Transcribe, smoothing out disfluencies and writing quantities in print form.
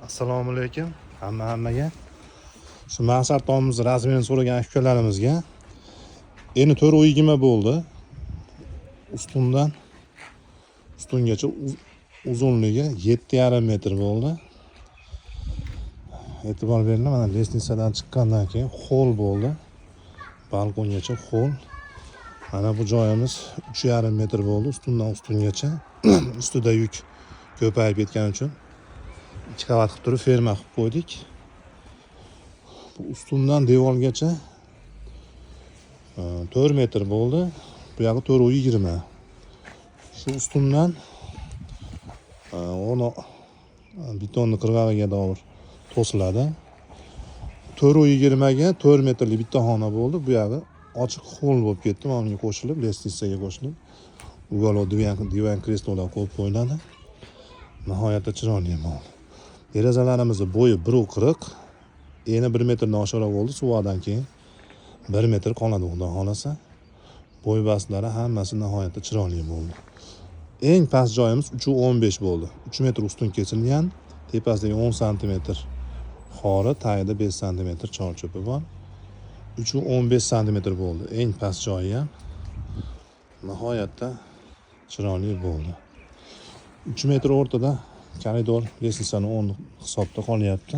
Assalomu alaykum hammaga. Shu mansard tomimizni razmerini so'ragan ukalarimizga endi 4,20 bo'ldi. Ustundan ustungacha uzunligi 7,5 metr bo'ldi. E'tibor beringlar, mana лестница dan chiqqandan keyin xoll bo'ldi. Balkongacha xoll. Mana bu joyimiz 3,5 metr bo'ldi ustundan ustungacha. Ustida yuk ko'payib ketgani uchun ikki qavat qilib turib ferma qilib qo'ydik. Bu ustundan devorgacha 4 metr bo'ldi. Bu yog'i 4,20. Shu ustundan uni betonni qirg'og'iga doir to'siladi. 4,20 ga 4 metrli bitta xona bo'ldi. Bu yog'i ochiq xoll bo'lib ketdi. Mana bunga qo'shilib, лестница ga qo'shilib, уголок divan kreslolar qo'yib qo'yiladi. Nihoyatda chiroyli bo'ldi. Derazalarimizni bo'yi 1,40, eni 1 metrdan oshiqroq bo'ldi. Suvoqdan keyin 1 metr qoladi, xudo xohlasa. Bo'y bastlari hammasi nihoyatda chiroyli bo'ldi. Eng past joyimiz 3,15 bo'ldi. 3 metr ustun kesilgan, tepasidagi 10 santimetr xori, tagida 5 santimetr chorcho'pi bor. 3,15 santimetr bo'ldi. Eng past joyi ham nihoyatda chiroyli bo'ldi. 3 metr o'rtada koridor, лестница ni o'rni hisobda qolyapti.